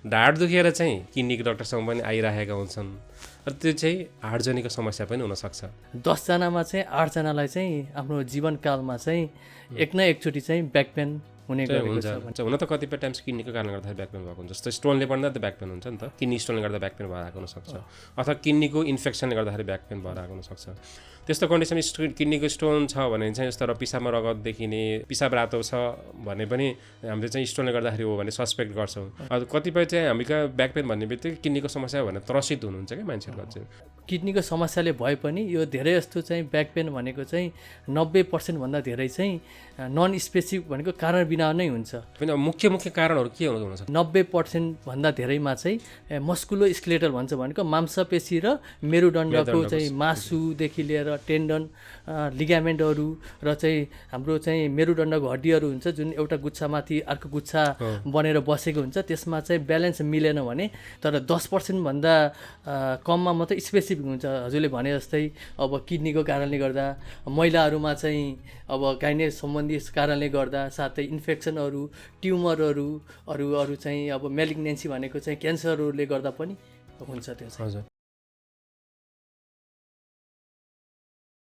ढाड दुखेर चाहिँ किडनीको डाक्टरसँग पनि आइरहेका हुन्छन् र त्यो चाहिँ हाडजनीको समस्या पनि हुनसक्छ। 10 जनामा चाहिँ 8 जनालाई चाहिँ आफ्नो जीवनकालमा चाहिँ एक न एकचोटि चाहिँ ब्याक पेन हुने गरेको छ। हुन त कतिपय टाइम्स किडनीको कारणले गर्दाखेरि ब्याक पेन भएको हुन्छ। जस्तो स्टोनले पर्दा त ब्याक पेन हुन्छ नि त, किडनी स्टोनले गर्दा ब्याक पेन भएर आएको हुनसक्छ, अथवा किडनीको इन्फेक्सनले गर्दाखेरि ब्याक पेन भएर आएको हुनसक्छ। त्यस्तो कन्डिसन किडनीको स्टोन छ भने चाहिँ यस्तो र पिसाबमा रगत देखिने, पिसाब रातो छ भने पनि हामीले चाहिँ स्टोनले गर्दाखेरि हो भने सस्पेक्ट गर्छौँ। कतिपय चाहिँ हामी कहाँ ब्याक पेन भन्ने बित्तिकै किडनीको समस्या हो भनेर त्रसित हुनुहुन्छ क्या मान्छेहरू चाहिँ। किडनीको समस्याले भए पनि यो धेरै जस्तो चाहिँ ब्याक पेन भनेको चाहिँ 90% भन्दा धेरै चाहिँ नन स्पेसिफिक भनेको कारण बिना नै हुन्छ। पनि मुख्य कारणहरू के हुनुहुन्छ? 90% भन्दा धेरैमा चाहिँ मस्कुलो स्केलेटल भन्छ भनेको मांसपेशी र मेरुदण्डको चाहिँ मासुदेखि लिएर टेन्डन, लिगामेन्टहरू र चाहिँ हाम्रो चाहिँ मेरुदण्डको हड्डीहरू हुन्छ जुन एउटा गुच्छामाथि अर्को गुच्छा बनेर बसेको हुन्छ, त्यसमा चाहिँ ब्यालेन्स मिलेन भने तर 10% भन्दा कममा मात्रै स्पेसिफिक हुन्छ। हजुरले भने जस्तै अब किडनीको कारणले गर्दा, महिलाहरूमा चाहिँ अब गाइने सम्बन्धी कारणले गर्दा, साथै इन्फेक्सनहरू, ट्युमरहरू, अरू चाहिँ अब मेलिग्नेन्सी भनेको चाहिँ क्यान्सरहरूले गर्दा पनि हुन्छ त्यो चाहिँ।